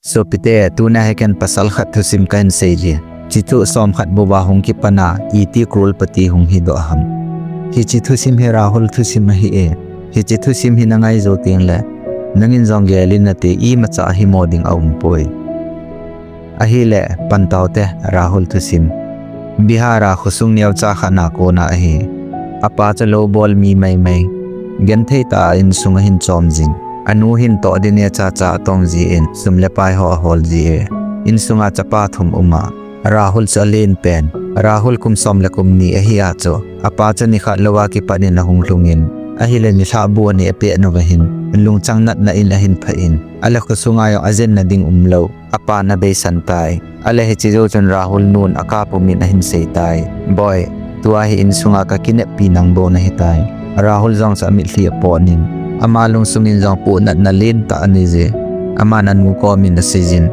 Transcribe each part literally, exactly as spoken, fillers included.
Sopite, tuna hi ken pasal khat thusim kahin sei e. Hiche thu som khat bou a hung kipan a, iti crorepati hung hi doh ham. Hiche thusim hi Rahul thusim ahi e. Hiche thusim hi na ngai jou teng le, nangin jong gel in nate, imacha hi mo ding aum poi. Ahile, pan tau te, Rahul thusim. Bihar a khosung neocha khat na kona ahi. Apa chu lou bol mi maimai. Genthei tah a insung ahin chom jin. Anu hin toh ding neocha cha atong jin, sum le pai ho ahol ji e. Insung a chapa thum um a, Rahul chu alen pen. Rahul kum som le kum ni ahi a chu, apa chu nikhat lou a kipat in ahung lhung in, ahile nilhah bu aneh pet nauva hin, lungchang natna in ahin phah in, ahile khosung a jong ajen na ding umlou. Apa na beisan tai. Ahile hiche jou chun Rahul nun akap pum in ahin sei tai. Boi, tua hi insung a ka kineppi nang bou nahi tai. Rahul jong chu amitlhi apot in. Ama lungsung in jong pohnatna lentah anei je. Aman anu kom in asei jin.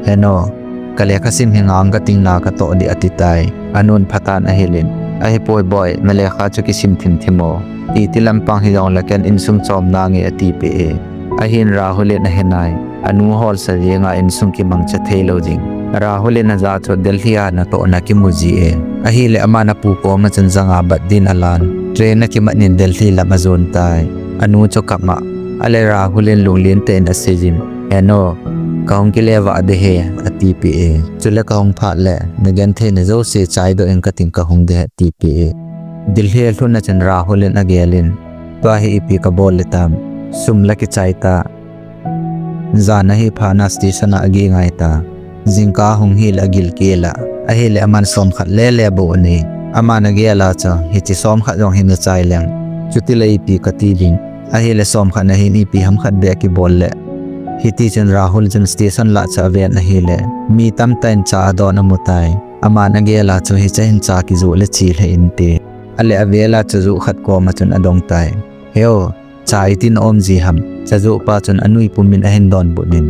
Heno, ka lekha sim hi ngang ka ting na ka toh ding ati tai. Anun phatan ahil in. Ahipoi boi, na lekha chu kisim thim thim o. Iti lampang hi jong le ken insung chom nange ati peh e. Ahin Rahul in ahe nai, anu holsa jeng a insung kimangcha thei lou jing. Rahul in aja chu Delhi a natohna kimu ji e. Ahile aman apu kom a chun janga bat din alan. Train a kimat in Delhi lam ajon tai. Anu chu kap ma. Ahile Rahul in lunglen tah in asei jin. Heno, ka hung kile vah ding ahi, ati peh e. Chule ka hung phat le, na genthei na jouse chai doh in ka ting ka hung ding ahi, ati peh e. Delhi alhun a chun Rahul in agel in. Tua hi ipi ka bol le tam. Sum la kichai ta. Jan ahi phat na station a agi ngai ta. Jingkah hung hi le agil kel a. Ahile aman som khat le le bou anei. Aman agel a chu, hiche som khat jong hi na chai leng. Chuti le ipi ka ti ding. Ahile som khat na hin ipi ham khat beh kibol le. Hiti chun Rahul chun station lah chu aven ahile. Mi tamtah in cha adon amu tai. Aman agel a chu hiche hin cha kijoh le che lheh inte. Ahile avel a chajoh khat kom a chun adong tai. Heo, cha itin aum ji ham, chajoh pa chun anui pum in ahin donbut in.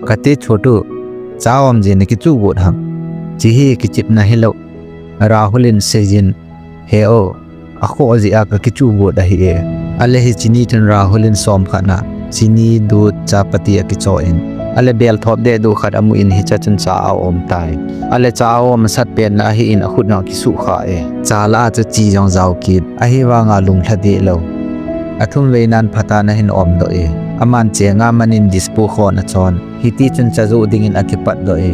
Kati Chotu, cha aum ji na kichuh but ham. Hiche hi kichepna hilou. Rahul in asei jin, heo, akhoh jeh a ka kichuh but ahi e. Ahile hiche ni chun Rahul in som khat na, chini, dud, chapati akichoh in. Ahile bel thop deh duh khat amu in hiche a chun cha aum tai. Ahile cha aum asat pen na ahin akhut jong akisuh kha e. Cha lah a chu chi jong jao kit. Ahivang a lunglha deh lou. Athum vei nan phatan ahin om doh e. Aman cheng a man in dish pu khon achon. Hiti chun chajoh ding in akipat doh e.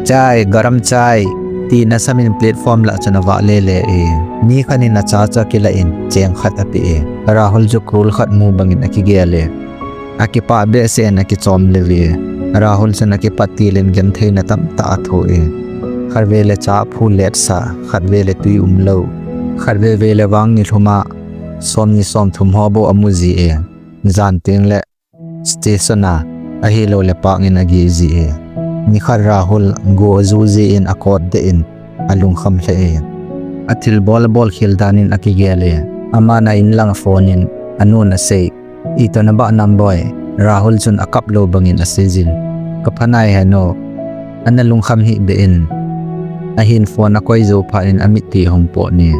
Chai, garam chai. Tin asam in platform lah chun avah le le e. Mi khat in acha chu akilah in cheng khat apeh e. Rahul chu crore khat mu bang in akigel e. Akipah behseh in akichom lheh e. Rahul chun akipat til in genthei na tamtah athoh e. Khat vei le cha aphu letsah, khat vei le tui umlou. Khat vei vei le vang nilhum a, som ni som thum ho bou amu ji e. Jan teng le station a, ahilou le park in agi ji e. Nikhat Rahul go aju ji in akot deh in, alungkham lheh e. Athil bol abol khel dan in akigel e. Aman a in lang phone in, anun asei. Ito na bah nam boi, Rahul chun akap lou bang in asei jin. Ka pha nai heno, ana lungkham hih beh in. Ahin phone akoi jou phat in amitlhi ahung pot e.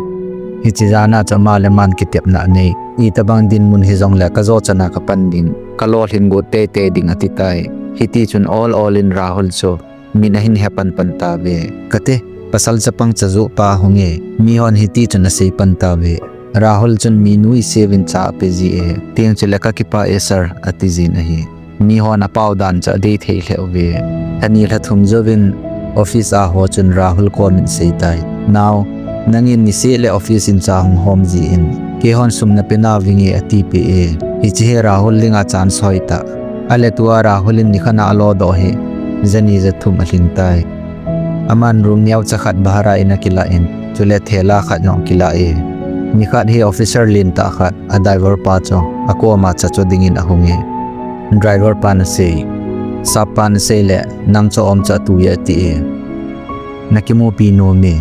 Hiche jan a chu ama le aman kitepna anei. Itobang dinmun hijong le ka jo chan a ka pan ding. Ka lolhin got teitei ding ati tai. Hiti chun ol ol in Rahul chu min ahin he pan pan tauve. Kati, pasal chapang chajoh pa hung e, mihon hiti chun asei pan tauve. Rahul chun mi nuisat in cha ape ji e. Tin chule ka kipah e sir, ati jin ahi. Mihon apao dan chu adei thei lheh uve. Lha ni lha thum jouvin office a ho chun Rahul kom in asei tai. Nao, nangin niseh le office in cha hung hom ji in. Keihon sum na pe nau vinge ati peh e. Hiche hi Rahul dinga chance hoi tah. Ahile tua Rahul in nikhat na alo doh hi. Jani jathum alhing tai. Aman room neocha khat bhara in akilah in, chule thela khat jong akilah e. Nikhat hi officer lentah khat, a driver pa chu, akoma cha cho ding in ahung e. Driver pan asei. Sap pan asei le, nang chu aum chu atu e ati e. Na kimupi nom e.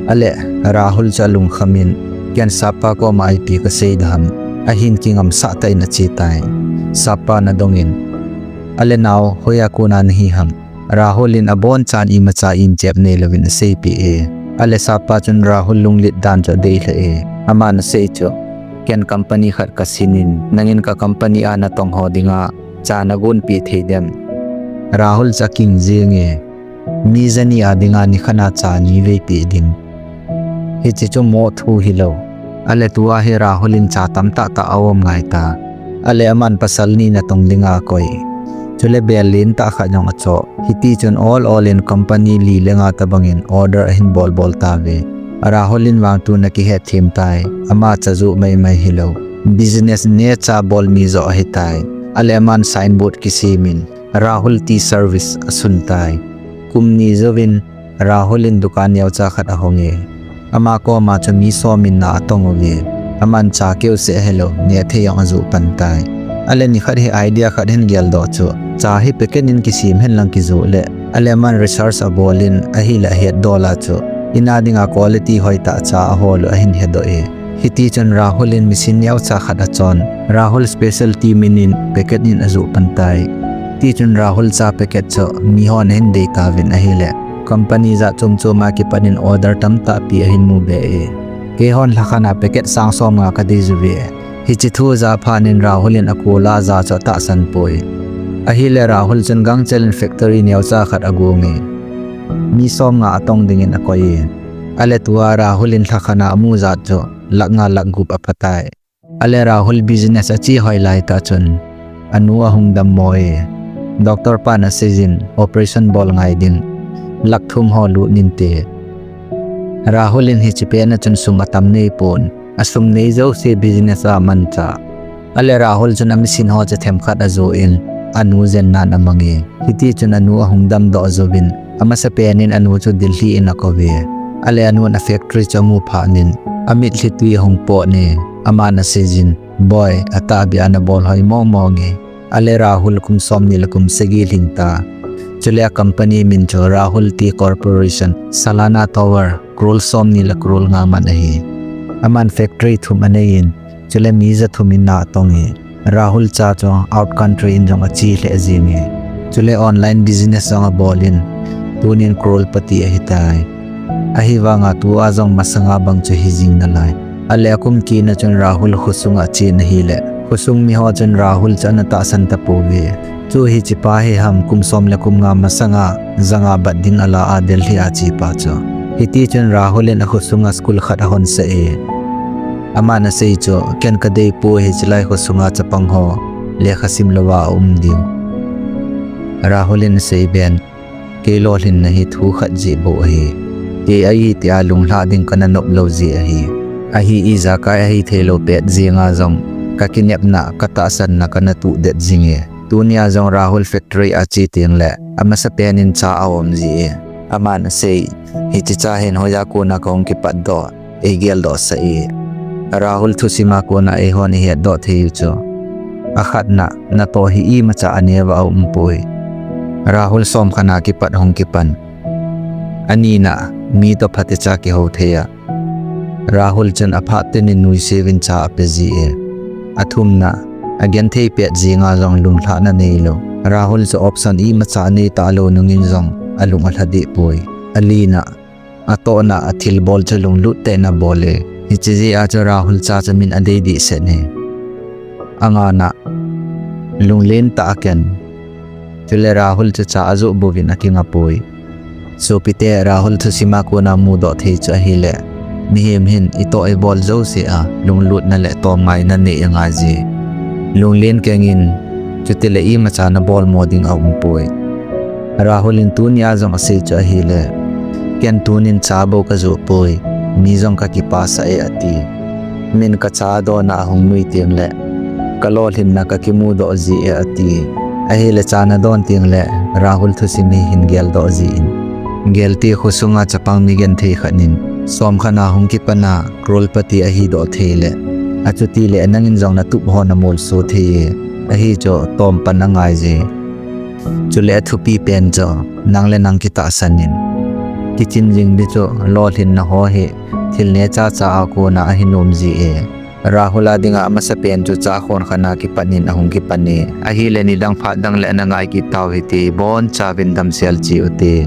Ahile, Rahul chu alungkham in, ken sap pa koma ipi ka sei ding ham. Ahin kingam sah tah in ache tai. Sap pan adong in. Ahile nao, hoiya kona nahi ham. Rahul in abonchan imacha inchep nei louvin asei peh e. Ahile sap pa chun Rahul lunglet dan chu adei lheh e. Aman asei chu, ken company khat ka sin in, nangin ka company a natong ho dinga, cha na gon peh thei dem. Rahul chu aking jing e. Mi jani a dinga nikhat a cha ni vei pe ding. Hiche chu mo thu hilou. Ale tua hi Rahul in cha tamtah tah aum ngai ta. Ale aman pasal ni natong dinga akoi. Chule bel lentah khat jong acho. Hiti chun ol ol in company li le nga tabang in order ahin bol bol tauve. Rahul in vang tun akihet them tai. Ama cha joh mai mai hilou. Business neocha bol mi joh ahitai. Ale aman signboard kisem in Rahul Tea Service asun tai. Kum ni jouvin Rahul in dukan neocha khat ahong e. Ama koma chu mi som in na atong uve. Aman cha keu seh helou, neh thei jong ajoh pan tai. Ale nikhat hi idea khat ahin geldoh chu, cha hi packet in kisem hen lang kijoh le. Ale aman research abol in ahile ahet dol a chu, in a dinga quality hoitah cha ahol u ahin hedoh e. Hiti chun Rahul in machine neocha khat achon, Rahul Specialty min in packet in ajoh pan tai. Ti chun Rahul cha packet chu mihon ahin dei tauvin ahile, company jat chom chom a kipat in order tamtah pi ahin mu be e. Keihon lhakhat a packet sang som nga kadei jiuve. Hiche thu aja phat in Rahul in akol a ja chu atahsan poi. Ahile Rahul chun gangchel in factory neocha khat agong e. Mi som nga atong dingin akoi e. Ale tua Rahul in lhakhat a amu jat chu lakh nga lakh gup aphatai. Ale Rahul business ache hoi laitah chun anu ahung dammo e. Doctor pan aseijin operation bol ngai ding. Lakh thum ho lut inte. Rahul in hiche pen a chun sum atam neipon. Asum nei jouse business a amancha. Ale Rahul chun a machine ho chu themkhat ajoh in anu jennan amang e. Hiti chun anu ahung damdoh jouvin, amasapen in anu chu Delhi in akou ve. Ale anun a factory chu amu phat in, amitlhi tui ahung pot e. Aman aseijin, Boi, atahbeh a nabol hoi mong mong e. Ale Rahul kum somni le kum sagi lhing ta. Chule a company min chu Rahul Tea Corporation, salana turnover crore somni le crore nga man ahi. Aman factory thum anei in, chule mi ja thum in na atong e. Rahul cha chu out country in jong ache lheh jing e. Chule online business jong abol in, tunin crorepati ahitai. Ahivanga tua jong masanga bang chu hijing nalai. Ale akum kit na chun Rahul khosung a achen ahile, khosung miho chun Rahul chu ana tahsan tapouve. Chu hichepa hi ham kum som le kum nga masanga janga bat ding ala a Delhi a chepa chu. Hiti chun Rahul in akhosung a school khat ahonsah e. Aman asei chu, ken kadeipoi hichelai khosung a chapang ho lekha sim louva aum diu. Rahul in asei ben, kei lolhinna hi thu khat jeh bou ahi. Kei ahi tia lunglhah ding kana nop lou jeh ahi. Ahi ijakai ahi theilou pet jenga jong, kakinepna, katahsanna kana tuh det jing e. Tunia jong Rahul factory a che tengle, amasapen in cha aum ji e. Aman asei, hiche cha hin hoiya kona kahung kipatdoh, eigeldohsah e. Rahul thusim a kona eihon ihetdoh thei u chu, akhatna, natoh hi imacha aneo a aumpoi. Rahul somkhat a kipat hung kipan. Anina, mi toh phatecha kihou thei a. Rahul chun aphat teni nuiseuvin cha ape ji e. Athumna, agenthei pet jenga jong lunglhahna neilou. Rahul chu option imacha anei talou nungin jong alung alhadeh poi. Alina, atohna athilbol chu lunglut tah in abol e. Hiche jeh a chu Rahul cha chu min adei dehset e. Angana, lunglen tah a aken. Chule Rahul chu cha ajoh bouvin akingapoi. Sopite, Rahul thusim a kona mudoh thei chu ahile, mihem hin itoh ibol jouse a lunglutna le tomngaina nei angaije. Lunglen kengin, chutile imacha nabolmo ding aumpoi. Rahul in tunia jong asei chu ahile, ken tunin cha bou kajohpoi, mi jong kakipasah e ati. Min kacha adon a ahung nui tengle, kalolhinna kakimudoh ji e ati. Ahile cha nadon tengle, Rahul thusim hi hin geldoh jin. Gelte khosunga chapang migenthei khat in, somkhat a hung kipan a, crorepati ahidoh theile, achutile nangin jong natup ho namolso thei e. Ahi chu tompan angaije. Chule athupi pen chu, nang le nang kitahsan in. Kichin jing ding chu, lolhinna ho hi, thil neocha cha a kona ahinom ji e. Rahul a dinga amasapen chu cha khonkhat a kipat in ahung kipan e. Ahile nidang phat dang le ana ngai kit tau hite, bonchauvin damsel cheh ute.